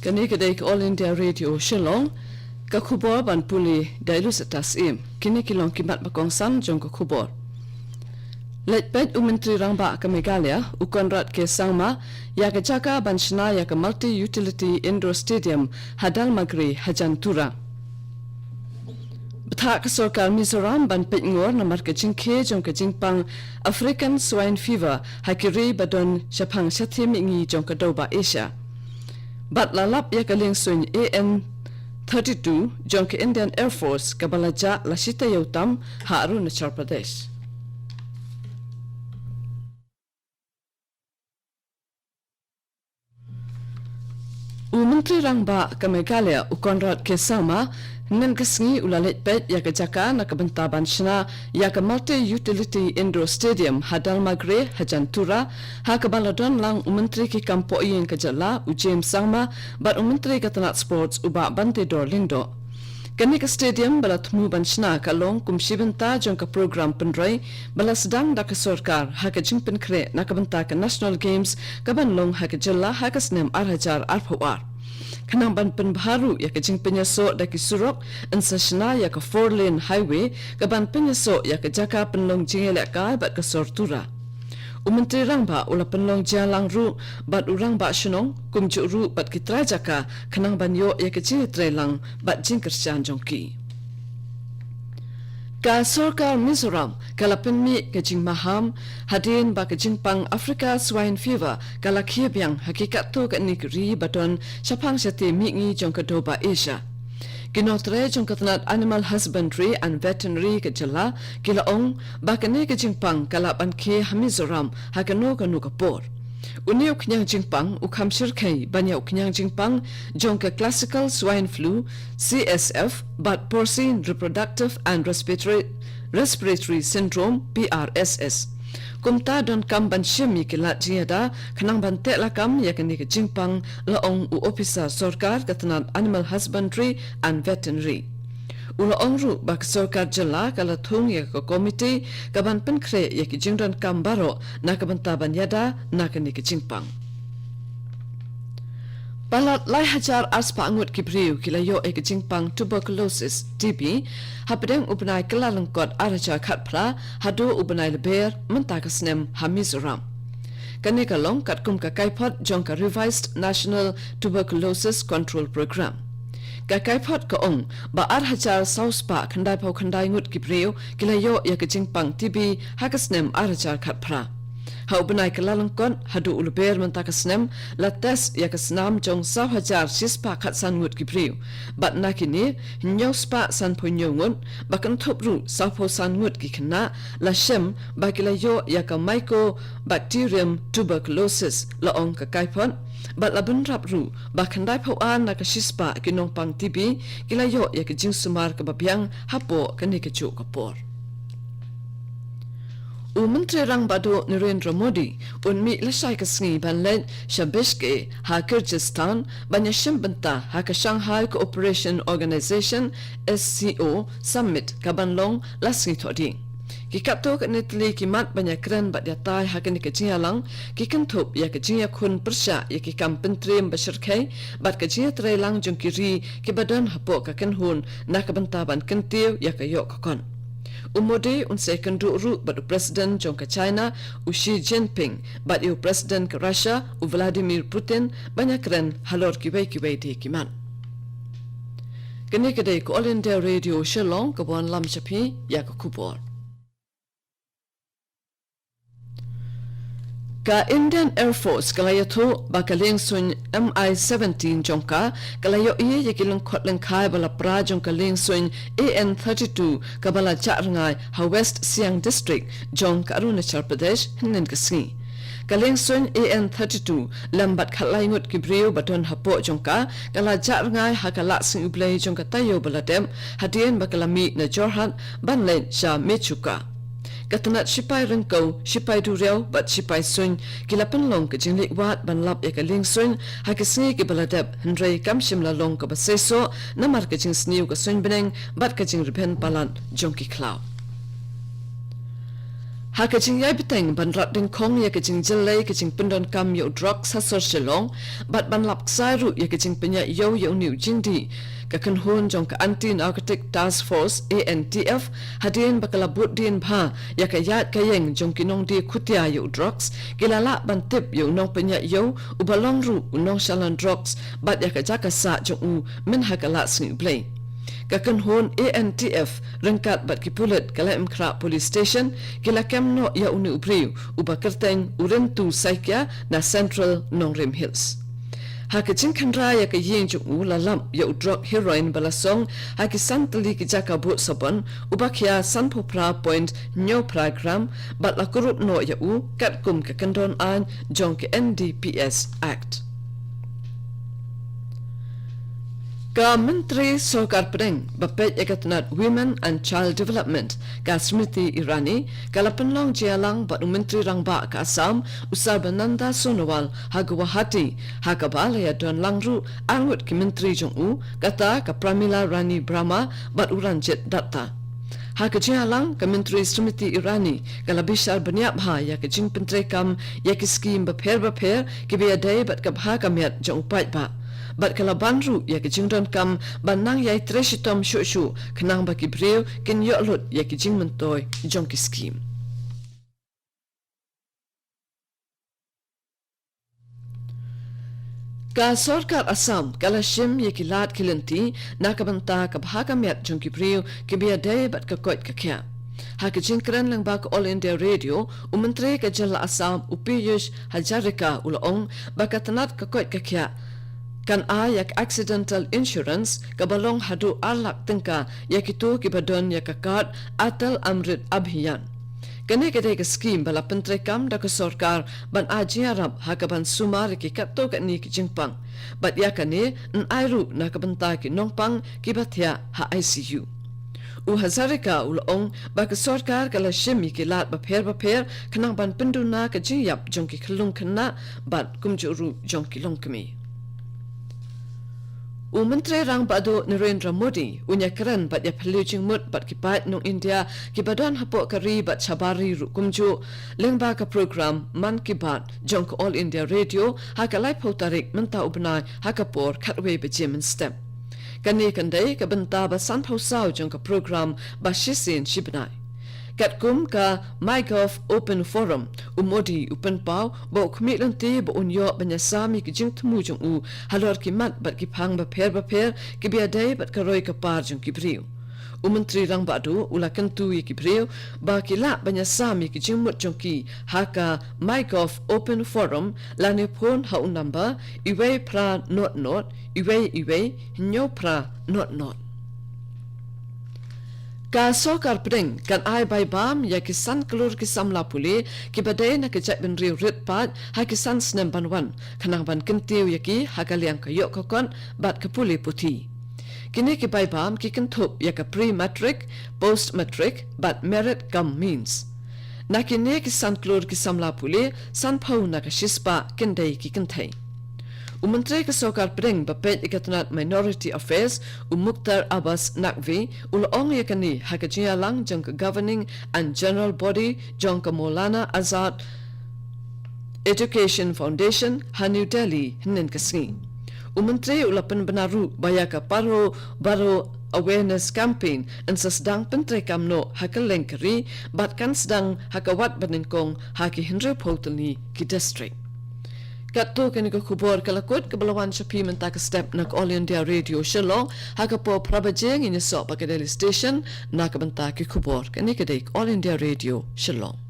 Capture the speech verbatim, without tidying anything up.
Kane ka dei ka All India Radio Shillong, ka khubor ban pule da i Lucetta Syiem. Kine ki long ki mat ba kongsan jong ka khubor. Leit peit u Myntri Rangbah ka Meghalaya, u Conrad K Sangma, ïa ka jaka ban shna ïa ka Multi Utility Indoor Stadium ha Dalmagre hajan Tura. Bthah ka sorkar Mizoram ban peit ngor namar ka jingkhie jong ka jingpang African Swine Fever ha ki ri ba don shaphang shathie mihngi jong ka dewbah Asia. Bad la lap ïa ka liengsuiñ A N thirty-two jong ka Indian Air Force kaba la jah la shi taïew tam ha Arunachal Pradesh. U Myntri Rangbah ka Meghalaya, u Conrad K Sangma, hynnin ka sngi u la leit peit ïa ka jaka na ka bynta ban shna ïa ka Multi Utility Indoor Stadium ha Dalmagre hajan Tura, ha kaba la don lang u Myntri ki kam pohïing ka jylla, u James Sangma, bad u Myntri ka tnat Sports, u Bah Bantedor Lyngdoh. Kane ka stadium ba la thmu ban shna ka long kum shi bynta jong ka program pynroi ba la sdang da ka sorkar ha ka jingpynkhreh na ka bynta ka National Games kaban long ha ka jylla ha ka snem ar hajar arphew ar. Khnang ban pynbha ruh ïa ka jingpynïasoh da ki surok, yn sa shna ïa ka four lane highway kaban pynïasoh ïa ka jaka pynlong jingïalehkai bad ka sor Tura. U Myntri Rangbah u la pynlong jingïalang ruh bad u Rangbah Shnong, kumjuh ruh bad ki trai jaka, khnang ban ïoh ïa ka jingïatreilang bad jingkyrshan jong ki. Ka sorkar Mizoram ka la pynmih ka jingmaham hadien ba ka jingpang Africa Swine Fever ka la khie biang ha ki katto katne ki ri ba don shaphang shathie mihngi jong ka dewbah Asia. Ki nongtrei jong ka tnat Animal Husbandry and Veterinary ka jylla ki la ong ba kane ka jingpang ka lah ban khie ha Mizoram ha kano kano ka por. Une u khñiang jingpang u kham shyrkhei ban ïa u khñiang jingpang jong ka Classical Swine Flu, C S F, bad Porcine Reproductive and Respiratory, Respiratory Syndrome, P R S S. Kumta donkam ban shim ïa ki lad jingïada khnang ban teh lakam ïa kane ka jingpang, la ong u ophisar sorkar ka tnat Animal Husbandry and Veterinary. U la ong ruh ba ka sorkar jylla ka la thung ïa ka komiti kaban pynkhreh ïa ki jingdonkam baroh na ka bynta ban ïada na kane ka jingpang. Palat lai hajar arspah ngut ki briew ki la ïoh ïa ka jingpang tuberculosis, T B, hapdeng u bnai Kyllalyngkot ar hajar khatphra haduh u bnai Lber mynta ka snem ha Mizoram. Kane ka long katkum ka kaiphod jong ka Revised National Tuberculosis Control Programme. Ka kaiphod ka ong ba ar hajar saw spah khyndaiphew khyndai ngut ki briew ki la ïoh ïa ka jingpang T B ha ka snem ar hajar khatphra. Ha u bnai Kyllalyngkot haduh u Lber mynta ka snem, la test ïa ka snam jong saw hajar shispah khatsan ngut ki briew. Bad na kine, hynñiew spah sanphew hynñiew ngut, ba kynthup ruh sawphew san ngut ki khynnah, la shem ba ki la ïoh ïa ka Mycobacterium tuberculosis, la ong ka kaiphod. Bad la bynrap ruh ba khyndaiphew ar na ka shispah ki nongpang T B ki la ïoh ïa ka jingsumar kaba biang hapoh kane kajuh ka por. U Myntri Rangbah Duh Narendra Modi un mih lashai ka sngi ban leit sha Bishkek ha Kyrgyzstan ban ïashim bynta ha ka Shanghai Cooperation Organization, S C O, Summit kaban long la sngi Thohdieng. Ki katto katne tylli ki mat ban ïakren bad ïatai ha kane ka jingïalang ki kynthup ïa ka jingïakhun pyrshah ïa ki kam pyntriem ba shyrkhei bad ka jingïatreilang jong ki ri kiba don hapoh ka kynhun na ka bynta ban kyntiew ïa ka ïoh ka kot. U Modi un sa ïakynduh ruh bad u President jong ka China, u Xi Jinping, bad ïa u President ka Russia, u Vladimir Putin, ban ïakren halor kiwei kiwei de ki mat. Kane ka dei ka All India Radio Shillong kaba wanlam sha phi ïa ka khubor. Ka Indian Air Force ka la ïathuh ba ka liengsuiñ M I seventeen jong ka, ka la ïohi ïa ki lyngkhot lyngkhai ba la pra jong ka liengsuiñ A N thirty-two kaba la jah rngai ha West Siang District jong ka Arunachal Pradesh hynnin ka sngi. Ka liengsuiñ A N thirty-two lem bad khatlai ngut ki briew ba don hapoh jong ka, ka la jah rngai ha ka Lahsing U Blei jong ka taïew ba la dep, hadien ba ka la mih na Jorhat ban leit sha Mechuka. Ka tnat shipai ryngkew, shipai duriaw bad shipai suiñ ki la pynlong ka jingleit wad ban lap ïa ka liengsuiñ ha ki sngi kiba la dep, hynrei kam shym la long kaba seisoh namar ka jingsniew ka suiñ bneng bad ka jingrben palat jong ki khlaw. Ha ka jingïai bteng ban rat dyngkhong ïa ka jingjyllei ka jingpyndonkam ïa u drugs ha sor Shillong, bad ban lap ksai ruh ïa ka jingpynïaid ïew ïa une u jingdih, ka kynhun jong ka Anti Narcotic Task Force, A N T F, hadien ba ka la bud dien bha ïa ka ïaid ka ïeng jong ki nongdie khutia ïa u drugs, ki la lah ban tip ïa u nongpynïaid ïew uba long ruh u nongshalan drugs, bad ïa ka jaka sah jong u myn ha ka lad sngi U Blei. Ka kynhun A N T F ryngkat bad ki pulit ka Laitumkhrah Police Station ki la kem noh ïa une u briew uba kyrteng u Rintu Saikia na Central Nongrim Hills. Ha ka jingkhynra ïa ka ïing jong u la lap ïa u drok heroin ba la song ha ki san tylli ki jaka bud sabon, uba khia sanphew phra point hynñiew phra gram, bad la kurup noh ïa u katkum ka kyndon aiñ jong ka N D P S Act. Ka Myntri Sorkar Pdeng ba peit ïa ka tnat Women and Child Development, ka Smriti Irani, ka la pynlong jingïalang bad u Myntri Rangbah ka Assam, u Sarbananda Sonowal, ha Guwahati, ha kaba la ïadon lang ruh arngut ki myntri jong u, kata ka Pramila Rani Brahma bad u Ranjit Datta. Ha ka jingïalang, ka Myntri Smriti Irani ka la bishar bniah bha ïa ka jingpyntreikam ïa ki skim bapher bapher kiba ïadei bad ka bha ka miat jong u paidbah, bad ka la ban ruh ïa ka jingdonkam ban nang ïai trei shitom shuh shuh khnang ba ki briew kin ïoh lut ïa ki jingmyntoi jong ki skim. Ka Sorkar Assam ka la shim ïa ki lad ki lynti na ka bynta ka bha ka miat jong ki briew kiba ïadei bad ka koit ka khiah. Ha ka jingkren lyngba ka All India Radio, u Myntri ka Jylla Assam, u Piyush Hazarika, u la ong ba ka tnat ka koit ka khiah kan ai ïa ka accidental insurance kaba long haduh ar lak tyngka ïa kito kiba don ïa ka card Atal Amrit Abhiyan. Kane ka dei ka skim ba la pyntreikam da ka sorkar ban ai jingïarap ha kaban sumar ïa ki katto katne ki jingpang. Bad ïa kane yn ai ruh na ka bynta ki nongpang kiba thiah ha I C U. U Hazarika u la ong ba ka sorkar ka la shim ïa ki lad bapher bapher khnang ban pynduna ka jingïap jong ki khyllung khynnah bad kumjuh ruh jong ki longkmie. U Myntri Rangbah Duh Narendra Modi un ïakren bad ïaphylliew jingmut bad ki paid nong India kiba don hapoh ka ri bad shabar ri ruh kumjuh, lyngba ka program Mann Ki Baat jong ka All India Radio ha ka laiphew tarik mynta u bnai ha ka por khatwei baje mynstep. Kane kan dei ka bynta ba sanphew saw jong ka program ba shisien shi bnai. Katkum ka MyGov Open Forum, u Modi u pynpaw ba u khmih lynti ba un ïoh ban ïasam ïa ki jingthmu jong u halor ki mat bad ki phang bapher bapher kiba ïadei bad ka roi ka par jong ki briew. U Myntri Rangbah Duh u la kyntu ïa ki briew ba ki lah ban ïasam ïa ki jingmut jong ki ha ka MyGov Open Forum lane phone ha u number iwei phra not not iwei iwei hynñiew phra not not. Ka Sorkar Pdeng kan ai bai bam ïa ki san klur ki samla pule kiba dei na ka jaitbynriew rit paid ha ki san snem ban wan, khnang ban kyntiew ïa ki ha ka liang ka ïoh ka kot bad ka pule puthi. Kine ki bai bam ki kynthup ïa ka pre-matric, post-matric bad merit cum means. Na kine ki san klur ki samla pule, sanphew na ka shispah kin dei ki kynthei. U Myntri ka Sorkar Pdeng ba peit ïa ka tnat Minority Affairs, u Mukhtar Abbas Naqvi, u la ong ïa kane ha ka jingïalang jong ka Governing and General Body jong ka Maulana Azad Education Foundation ha New Delhi hynnin ka sngi. U Myntri u la pynbna ruh ba ïa ka Padho Padho Awareness Campaign yn sa sdang pyntreikam noh ha kylleng ka ri bad kan sdang ha ka wat banyngkong ha ki hynriewphew tylli ki district. Katto kane ka khubor ka la kut kaba la wan sha phi mynta ka step na ka All India Radio Shillong, ha ka por phra baje ngin ïasoh bad ka Delhi Station na ka bynta ki khubor. Kane ka dei ka All India Radio Shillong.